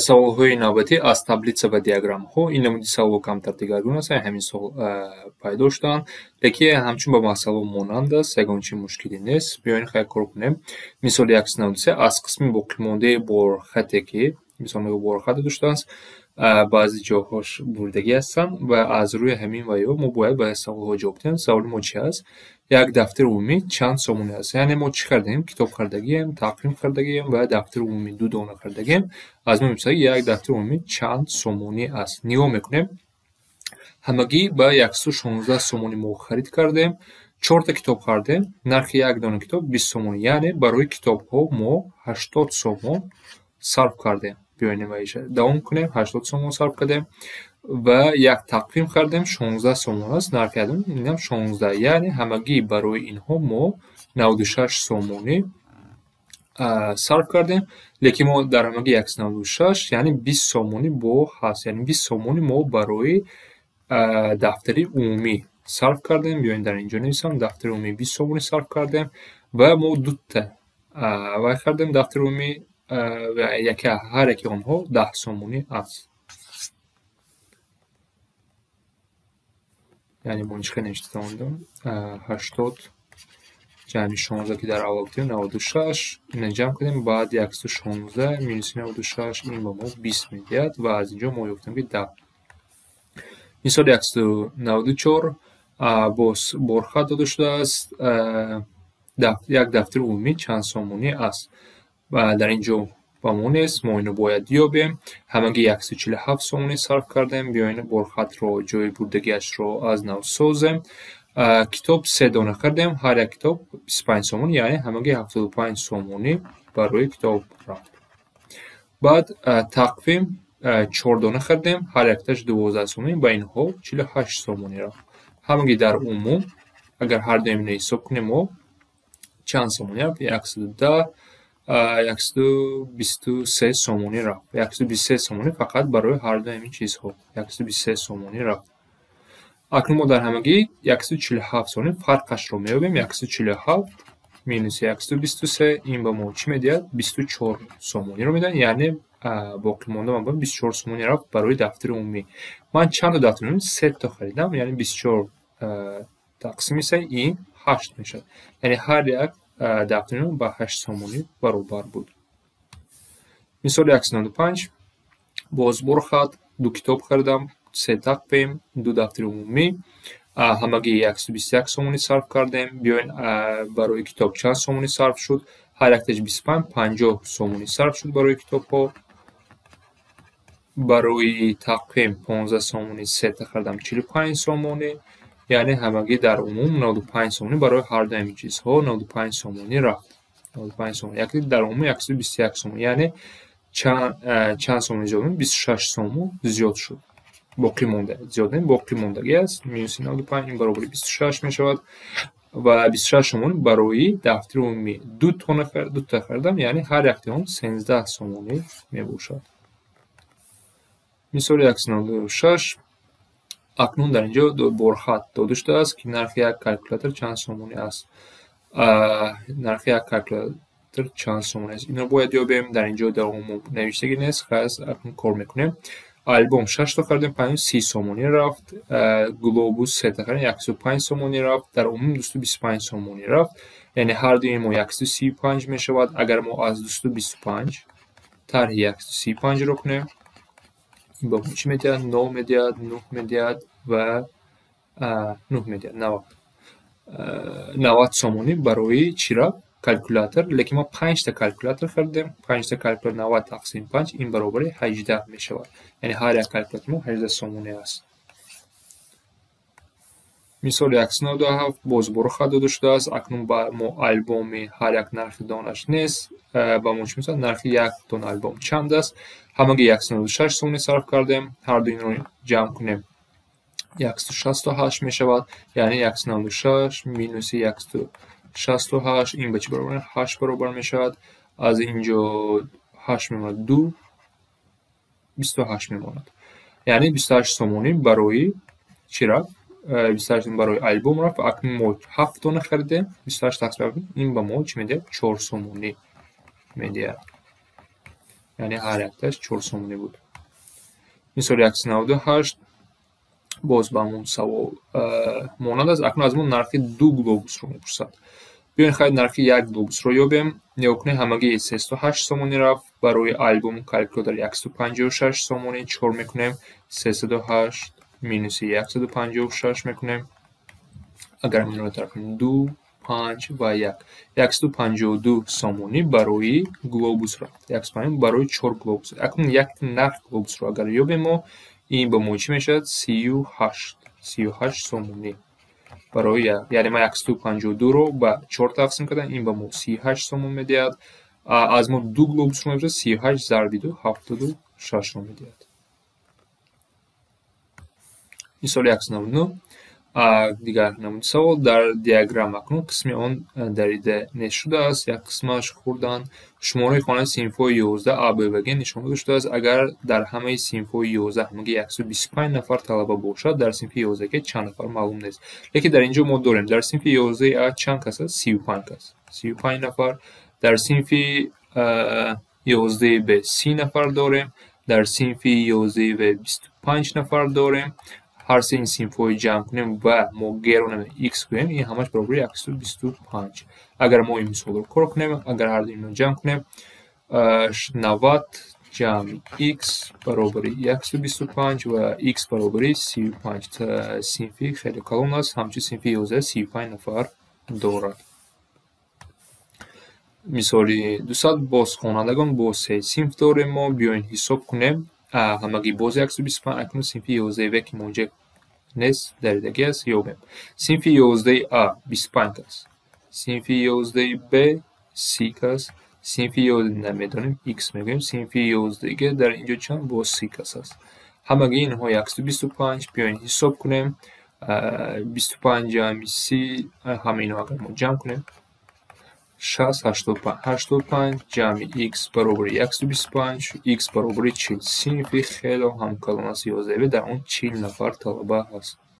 Саволҳои навбатӣ аз таблица ва диаграммаҳо. Ин намуди саволҳо камтар дигаргун ҳастанд, ҳамин сол пайдо шуданд, лекин ҳамчун ба масъалаҳо монанд аст, ягон чи мушкилӣ нест. Биёед хайр кор кунем. Мисоли 193 аз қисми боқимондаи борхате ки мисол мегӯ борхат дода шудааст, баъзе ҷоҳош буридагӣ ҳастанд ва аз рӯи ҳамин ва ё мо бояд ба саволҳо ҷавоб диҳем. Саволи мо чи аст? Як дафтари умумӣ чанд сомонӣ аст? Яъне мо чӣ хардем? Китоб хардагием, тақвим хардагием ва дафтари умумӣ ду дона хардагием. Аз мо мепурсад, як дафтари умумӣ чанд сомонӣ аст? Нигоҳ мекунем. Ҳамагӣ ба 116 сомонӣ мо харид кардем. Чорта китоб хардем. Нархи як дона китоб 20 сомонӣ. Яъне барои китобҳо мо 80 сомон сарф кардем. Биёем ваиша давом кунем. 80 сомон сарф кардем ва як тақвим хардем, 16 сомон аст нархи инам 16. Яъне ҳамагӣ барои инҳо мо 96 сомонӣ сарф кардем, лекин мо дар ҳамагӣ 196, яъне 20 сомонӣ бо ҳаст, яъне 20 сомонӣ мо барои дафтари умумӣ сарф кардем. Биёем дар инҷо нависам, дафтари умумӣ 20 сомонӣ сарф кардем ва мо дута вай хардем дафтари умумӣ ва ҳар яке онҳо 10 сомонӣ аст. Яъне мо чӣ хел навишта тавонидем? 80 ҷамъи 16 ки дар аввал гуфтем 96, ина ҷамъ кардем, баъд 116 минуси 96 ин ба мо 20 медиҳад ва аз инҷо мо ёфтем ки 10. Мисоли 194 боз борхат дода шудааст. Як дафтари умумӣ чанд сомонӣ аст? Ва дар ин ҷо ба мо нест, мо инро бояд ёбем. Ҳамагӣ 147 сомонӣ сарф кардем. Биёем борхатро ҷои бурдагиашро аз нав созем. Китоб се дона хардем, ҳар як китоб 25 сомонӣ, яъне ҳамагӣ 75 сомонӣ барои китоб рафт. Баъд тақвим чор дона хардем, ҳар якташ 12 сомонӣ, ба инҳо 48 сомонӣ рафт. Ҳамагӣ дар умум агар ҳар дуем инро ҳисоб кунем, мо чанд сомонӣ рафт? 110, 123 сомонӣ рафт. 123 сомонӣ фақат барои ҳар дуи ҳамин чизҳо 123 сомонӣ рафт. Акнун мо дар ҳамагӣ 147 сомонӣ фарқашро меёбем. 147 минуси 123 ин ба мо чӣ медиҳад? 24 сомониро медиҳад. Яъне боқимонда ман 24 сомонӣ рафт барои дафтари умумӣ. Ман чанд то дафтари умумӣ? Се то харидам, яъне 24 тақсими се ин 8 мешавад. Яъне ҳар як дафтари ба 8 сомонӣ баробар буд. Мисоли 195 боз борхат, ду китоб харидам, се тақвим, ду дафтари умумӣ, ҳамагӣ 121 сомонӣ сарф кардем. Биёем барои китоб чанд сомонӣ сарф шуд? Ҳар якташ 25, 50 сомонӣ сарф шуд барои китобҳо. Барои тақвим 15 сомонӣ, сета харидам 45 сомонӣ. Яъне ҳамагӣ дар умум 95 сомонӣ барои ҳар дуи ҳамин чизҳо 95 сомонӣ рафт. 95 сомонӣ. Яке дар умум 121 сомонӣ. Яъне чанд сомонӣ зиёд? 26 сомон зиёд шуд. Боқӣ монда. Зиёд не, боқӣ мондагӣ аст. Минуси 95 ин баробари 26 мешавад ва 26 сомонӣ барои дафтари умумӣ дута харидам, яъне ҳар яктаи он 13 сомонӣ мебошад. Мисоли 196 акнун дар инҷо борхат дода шудааст ки нархи як калькулятор чанд сомонӣ аст. Нархи як калькулятор чанд сомонӣ аст? Инро бояд ёбем. Дар инҷо дар умум навиштагӣ нест, хас акнун кор мекунем. Альбом 6 то харидем, 30 сомонӣ рафт. Глобус 3 та харидем, 105 сомонӣ рафт. Дар умум 225 сомонӣ рафт. Яъне ҳар дуи мо 135 мешавад. Агар мо аз 225 тарҳи 135-ро кунем, ин ба мо чӣ медиҳад? 9 медиҳад, 9 медиҳад ва 9 медиҳад, 90. 90 сомонӣ барои чӣ рафт? Калькулятор. Лекин мо 5 та калькулятор харидем. 5 та калькулятор 90 тақсим 5 ин баробари 18 мешавад. Яъне ҳар як калькулятор мо 18 сомонӣ аст. Мисоли 197 боз борхат дода шудааст. Акнун ба мо альбоми ҳар як нархи донаш нест. Ба мо чӣ месад? Нархи як дона альбом чанд аст? Ҳамагӣ 196 сомонӣ сарф кардем. Ҳар ду инро ҷамъ кунем 168 мешавад. Яъне 196 минуси 168 ин ба чӣ баробар? 8 баробар мешавад. Аз инҷо 8 мемонад, 2, 28 мемонад. Яъне 28 сомонӣ барои чӣ рафт? 28 барои альбом рафт. Акнун мо 7 дона харидем. 28 тақсим ин ба мо чӣ медиҳад? 4 сомонӣ медиҳад. Яъне ҳар якташ 4 сомонӣ буд. Мисоли 198 боз ба ҳамон савол монанд аст. Акнун аз мо нархи ду глобусро мепурсад. Биёед, хайр, нархи як глобусро ёбем. Нигоҳ кунед, ҳамагӣ 308 сомонӣ рафт. Барои альбом, калькулятор 156 сомонӣ. Чӣ кор мекунем? 308 минуси 156 мекунем. Агар инро тарк кунем, 2, 5 ва 1. 152 сомонӣ барои глобус рафт. 150 барои 4 глобус. Акнун як нарх глобусро агар ёбем мо, ин ба мо чӣ мешавад? 38. 38 сомонӣ. Барои як. Яъне ман 152-ро ба 4 тақсим кардам, ин ба мо 38 сомон медиҳад. Аз мо ду глобусро мепурсад, 38 зарби 2 76-ро медиҳад. Мисоли 199, дигар намуди савол. Дар диаграмма акнун қисми он дарида нест шудааст, як қисмаш хурданд. Шумораи хонаи синфҳои 11 А, Б ва Г нишон дода шудааст. Агар дар ҳамаи синфҳои 11 ҳамагӣ 125 нафар талаба бошад, дар синфи 11 Г чанд нафар, маълум нест. Лекин дар ин ҷо мо дорем, дар синфи 11 А чанд кас аст? 35 кас, 35 нафар. Дар синфи 11 Б 30 нафар дорем, дар синфи 11 В 25 нафар дорем. Ҳар се ин синфҳои ҷамъ кунем ва мо Г-ро X гӯем, ин ҳамаш баробари 125. Агар мо ин мисолро кор кунем, агар ҳар ду инро ҷамъ кунем, 90 ҷамъи X баробари 125 ва X баробари 35. Синфи хеле калон аст, ҳамчун синфи 11 35 нафар дорад. Мисоли 200, боз хонандагон, боз се синф дорем мо. Биёед, ҳисоб кунем. Ҳамагӣ боз 125. Акнун синфи 11 В, ки мо инҷа нест, даридагӣ аст, ёбем. Синфи 11 А 25 кас, синфи 11 Б 30 кас, синфи 11 намедонем, X мегӯем, синфи 11 Г дар инҷо чанд? Боз 30 кас аст. Ҳамагӣ инҳо 125. Биёед, ҳисоб кунем. 25 ҷамъи 30, ҳама инҳо агар мо ҷамъ кунем, 60, 85. 85 ҷамъи X баробари 125, X баробари 40. Синфи хело ҳам калон аст, 11 В, дар он 40 нафар талаба ҳаст.